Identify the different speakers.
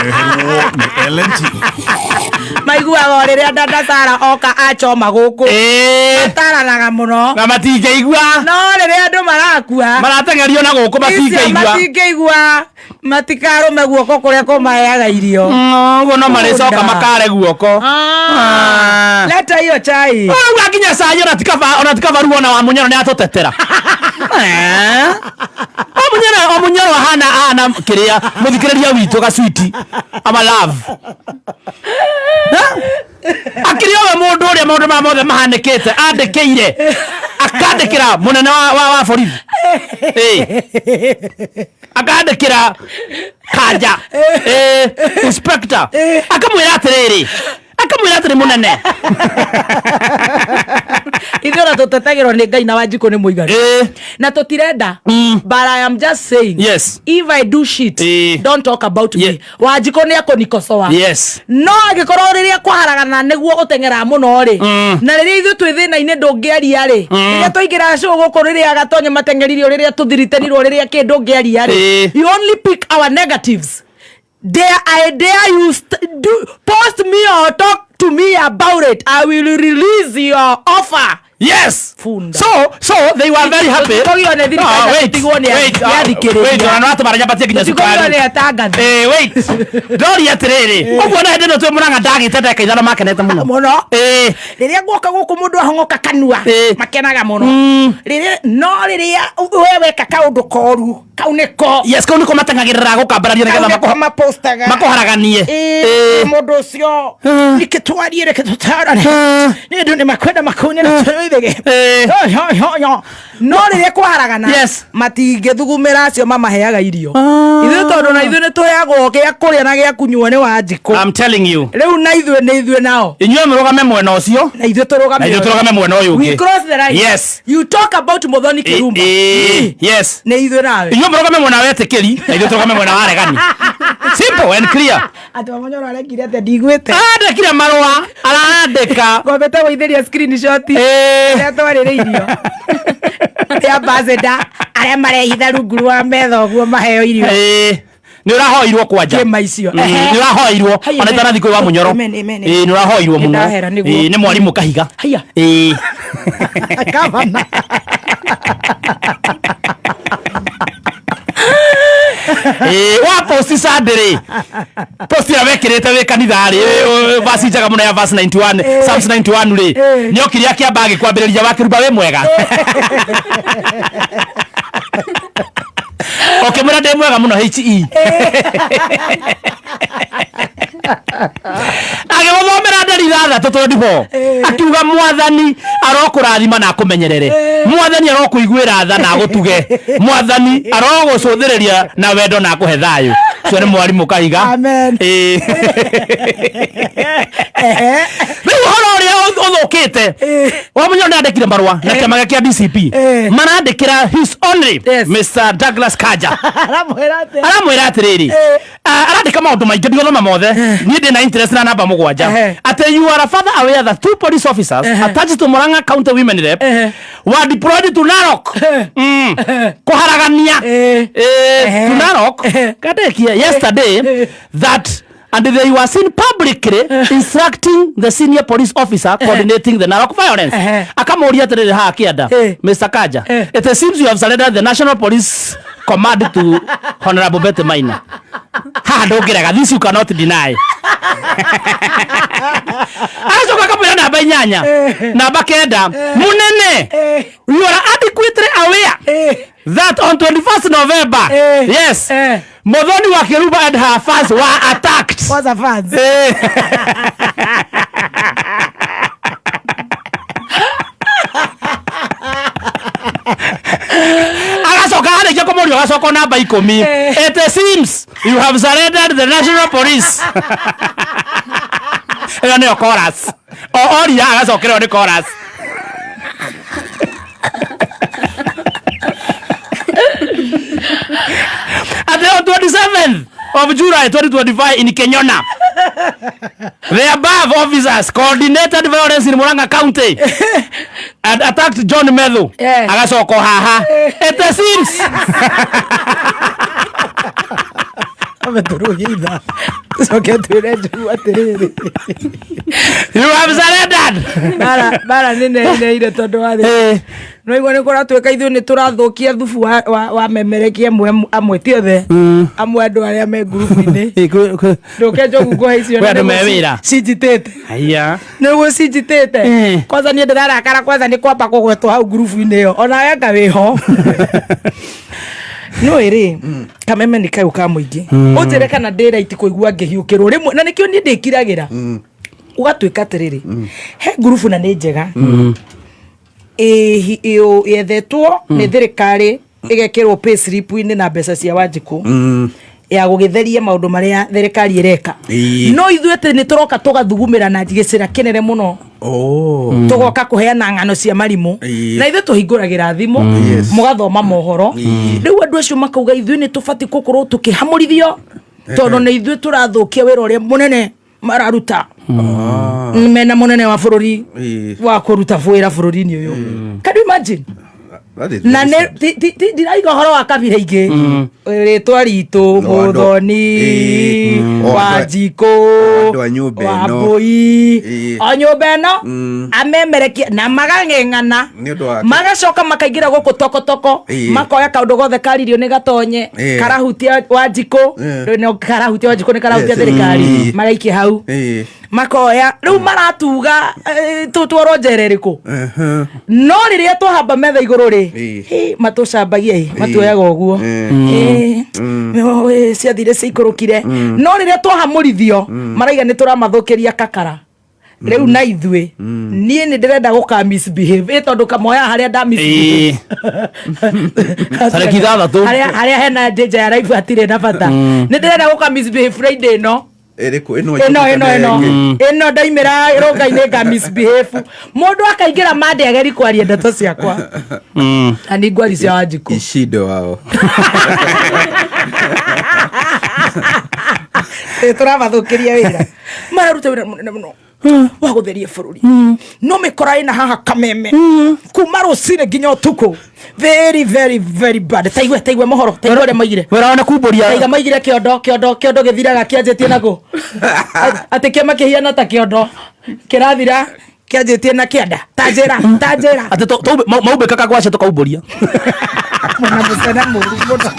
Speaker 1: Ũkĩreherwo nĩ LNT.
Speaker 2: Maiguaga o rĩrĩa dada Sara oka achoma gũkũ. Mataranaga mũno.
Speaker 3: Na matingĩigua.
Speaker 2: No rĩrĩa andũ marakua,
Speaker 3: marateng'erio na gũkũ,
Speaker 2: icio
Speaker 3: matingĩigua.
Speaker 2: Matingĩigua, matikarũme guoko kũrĩa kũmaheaga irio.
Speaker 3: Ũguo no marĩcoka
Speaker 2: Bunda.
Speaker 3: makare guoko.
Speaker 2: Ah. Leta hiyo chai.
Speaker 3: Ũrauga nginya cai ona tikaba, ona tikaba ruo, ona wa Munyoro nĩ atũtetera. Eh? O Munyoro, o Munyoro ahana ahana kĩrĩa mũthikĩrĩria witũ gacwiti ama love. Akĩrĩ owe mũndũ ũrĩa maũndũ maya mothe mahanĩkĩte andĩkĩire, akandĩkĩra mũnene wa borithi. Eh. Akandĩkĩra Kanja, inspector, akamwĩra atĩrĩrĩ, akamwĩra atĩrĩ, mũnene.
Speaker 2: Ithuĩ ona tũtetagĩrwo nĩ Ngai na Wanjikũ nĩ mũiganu. Na tũtirenda, but I am just saying, if I do shit, don't talk about me. Wanjikũ nĩ akũnikosoa. No angĩkorwo rĩrĩa kwaharagana nĩguo ũteng'eraga mũno rĩ, na rĩrĩa ithuĩ twĩ thĩna-inĩ ndũngĩaria rĩ, rĩrĩa twaingĩra show gũkũ, rĩrĩa Gatonye mateng'eririo, rĩrĩa tũthiritenirwo, rĩrĩa kĩ ndũngĩaria rĩ, you only pick our negatives. Dare I dare you do, post me or talk to me about it, I will release your offer. Funda.
Speaker 3: So they were very happy.
Speaker 2: Tũtigũgio nĩ thirikari
Speaker 3: Ah,
Speaker 2: na
Speaker 3: wait,
Speaker 2: tũtigwo nĩ
Speaker 3: wait, ah,
Speaker 2: athikĩrĩria.
Speaker 3: wait, ona no atũmara nyambatie nginya
Speaker 2: Tũtigũgio
Speaker 3: cukari.
Speaker 2: nĩ atangathi.
Speaker 3: Eh, wait. Ndoria atĩrĩrĩ, ũguo na hĩndĩ ĩno twĩ Mũrang'a ndagĩte ndagĩka 5 makenete mũno.
Speaker 2: Mũno. Rĩrĩa guoka gũkũ mũndũ ahong'oka kanua, makenaga mũno. Rĩrĩa no rĩrĩa we weka kaũndũ koru, kau nĩko.
Speaker 3: Yes, kau nĩko mateng'agĩrĩra gũkambararia
Speaker 2: kau
Speaker 3: nĩgetha
Speaker 2: nĩko mapostaga.
Speaker 3: Makũharaganie.
Speaker 2: Mũndũ ũcio reke twarie, reke tũtarane, nĩ andũ nĩ makwenda makune na tũithĩge. No rĩrĩa kwaharagana, matingĩthugumĩra acio mamaheaga irio. Ithuĩ tondũ na ithuĩ nĩ tũheagwo gĩa kũrĩa na gĩa kũnyua nĩ Wanjikũ.
Speaker 3: I'm telling you.
Speaker 2: Rĩu na ithuĩ nĩ ithuĩ nao.
Speaker 3: Inyuĩ mũrũgame mwena ũcio.
Speaker 2: Na ithuĩ tũrũgame
Speaker 3: Na ithuĩ
Speaker 2: ũyũ.
Speaker 3: tũrũgame mwena ũyũ
Speaker 2: We
Speaker 3: ũngĩ.
Speaker 2: cross the line. You talk about Muthoni Kirumba. Nĩ ithuĩ nawe.
Speaker 3: Inyuĩ mũrũgame mwena wa etĩkĩri na ithuĩ tũrũgame mwena wa aregani. Simple and clear.
Speaker 2: Atĩ Wamũnyoro arekire atĩa? Ndiguĩte.
Speaker 3: Arandĩkire marũa, arandĩka.
Speaker 2: Ngwambĩte gũithĩria screenshot rĩrĩa twarĩrĩirio nĩ ambassador arĩa marehitha rungu rwa metha ũguo maheo irio.
Speaker 3: Nĩ ũrahoirwo kwanja.
Speaker 2: Kĩma icio.
Speaker 3: Nĩ ũrahoirwo.
Speaker 2: Haiya,
Speaker 3: ona itanathi kwĩ wa Mũnyoro.
Speaker 2: Amen, amen,
Speaker 3: Nĩ ũrahoirwo mũno.
Speaker 2: Nĩndahera nĩguo.
Speaker 3: Nĩ mwarimũ Kahiga.
Speaker 2: Haiya. Gavana.
Speaker 3: Wa post Sunday rĩ, post ĩrĩa wekĩrĩte wĩ kanitha rĩ, verse njega mũno ya verse 91, Psalms 91 rĩ, nĩ okire akĩamba agĩkwambĩrĩria wakĩruba wĩ mwega, ũkĩmwĩra ndĩ mwega mũno he agĩgũthomera ndari 6 24, akiuga Mwathani arokũrathima na akũmenyerere, Mwathani arokũiguĩra tha na agũtuge, Mwathani arogũcũthĩrĩria na wendo na akũhe thayũ. Ũcio nĩ mwarimũ Kahiga.
Speaker 2: Amen.
Speaker 3: Rĩu ũhoro ũrĩa ũthũkĩte, Wamunyoro nĩ andĩkire marũa na kĩama gĩake kĩa DCP, marandĩkĩra his only Mr Douglas Kanja.
Speaker 2: Aramwĩra atĩa?
Speaker 3: Aramwĩra atĩrĩrĩ, arandĩka maũndũ maingĩ, ndigũthoma mothe, niĩ ndĩ na interest na namba 7. Atĩ you are further aware that two police officers attached to Murang'a County Women Rep were deployed to Narok kũharagania, to Narok kandekie yesterday that and they were seen publicly instructing the senior police officer coordinating the Narok violence. Akamuria atiriri haha kianda, Mr. Kanja, it seems you have surrendered the national police command to Honorable Betty Maina. Haha ndũngĩrega, this you cannot deny. Agacoka akamwĩra namba 8, namba 9, munene, you are adequately aware that on 21st November, yes, Muthoni wa Kiruba and her fans were attacked.
Speaker 2: Kwanza fans.
Speaker 3: Agacoka arĩkia kũmũria, agacoka namba 10, it seems you have surrendered the national police. Ĩyo nĩyo chorus. O oria agacokerwo nĩ chorus. At the 27th of July 2025 in Kenyona, the above officers coordinated violence in Murang'a County and attacked John Methu. Agacoka haha. It seems
Speaker 2: Ametũrũgia ithaa. Tũcoke twĩre Njogu atĩrĩrĩ,
Speaker 3: You have surrendered.
Speaker 2: Mbara nĩ neneire tondũ wa thĩ. Nĩwaigua nĩ kũratuĩka ithuĩ nĩ tũrathũkia thubu wa memerekia amwe, amwe ti othe, amwe andũ arĩa me ngurubu-inĩ. Ndũke Njogu ngũhe icio.
Speaker 3: Kwĩ andũ me wĩra.
Speaker 2: Cinjitĩte.
Speaker 3: Haya.
Speaker 2: Nĩguo cinjitĩte. Kwanza niĩ ndĩrarakara kwanza nĩ kwamba kũgwetwo hau ngurubu-inĩ ĩyo, onawe anga wĩho. No ĩrĩ kameme nĩ kayũ ka mũingĩ, ũnjĩre kana ndĩ right kũigua ngĩhiũkĩrwo rĩmwe, na nĩkĩo niĩ ndĩkiragĩra. Ũgatuĩka atĩrĩrĩ, he ngurubu na nĩ njega yethetwo nĩ thirikari, ĩgekĩrwo payslip-inĩ na mbeca cia Wanjikũ ya gũgĩtheria maũndũ marĩa thirikari ĩreka. No ithuĩ atĩ nĩ tũroka tũgathugumĩra na gĩcĩra kĩnene mũno. Tũgoka kũheana ng'ano cia marimũ. Na ithuĩ tũhingũragĩra thimũ. Mũgathoma mohoro. Rĩu andũ acio makauga ithuĩ nĩ tũbatiĩ gũkorwo tũkĩhamũrithio tondũ nĩ ithuĩ tũrathũkia wĩra ũrĩa mũnene mararuta mena mũnene wa bũrũri wa kũruta wĩra bũrũri-inĩ ũyũ. Can you imagine?
Speaker 1: That is
Speaker 2: Na
Speaker 1: very
Speaker 2: nĩ
Speaker 1: sad.
Speaker 2: ndiraiga ũhoro wa kabira ingĩ, rĩtwa ritũ.
Speaker 1: No, andũ-
Speaker 2: Mũthoni.
Speaker 1: O andũ
Speaker 2: Wanjikũ.
Speaker 1: Andũ a nyũmba ĩno.
Speaker 2: Wambũi. O nyũmba ĩno amemerekia na magang'eng'ana.
Speaker 1: Nĩ ũndũ wa-
Speaker 2: Magacoka makaingĩra gũkũ tokotoko. Makoya kaũndũ gothe karirio nĩ gatonye. Karahutia Wanjikũ. Rĩu no karahutia Wanjikũ, nĩ karahutia thirikari. Magaikia hau. Makoya rĩu maratuga tũtwarwo njera ĩrĩkũ. No rĩrĩa twahamba metha igũrũ rĩ, matũcambagia ĩ, matuoyaga ũguo. No, ciathire ciikũrũkire, no rĩrĩa twahamũrithio maraiga nĩ tũramathũkĩria kakara. Rĩu na ithuĩ niĩ nĩ ndĩrenda gũka misbehave ĩ, tondũ kamoya harĩa nda misbehave.
Speaker 3: Tarĩki 6.
Speaker 2: Harĩa hena danger ya life hatirĩ na bata. Nĩ ndĩrenda gũka misbehave Friday ĩno.
Speaker 1: Ĩrĩkũ ĩno?
Speaker 2: Ĩno ĩno ndaimĩra rũnga-inĩ nga misbehave, mũndũ akaingĩra mande ageri kwaria ndeto ciakwa na nĩ ngwari cia Wanjikũ.
Speaker 1: Ishindo wao.
Speaker 2: Tũramathũkĩria wĩra. Mararuta wĩra mũnene mũno wa gũtheria bũrũri, no mĩkora ĩna haha kameme kuma rũcinĩ nginya ũtukũ, very very very bad. Taigue mohoro, taigue ũrĩa maigire.
Speaker 3: Wĩra wao nĩ kumbũria.
Speaker 2: Taiga maigire kĩondo gĩthiraga kĩanjĩtie nakũ, atĩ kĩama kĩhiana ta kĩondo kĩrathira kĩanjĩtie na kĩanda, ta njĩra, ta njĩra.
Speaker 3: Atĩ maumbĩkaga gwacia tũkaumbũria.
Speaker 2: Mwena mũcene mũru mũno.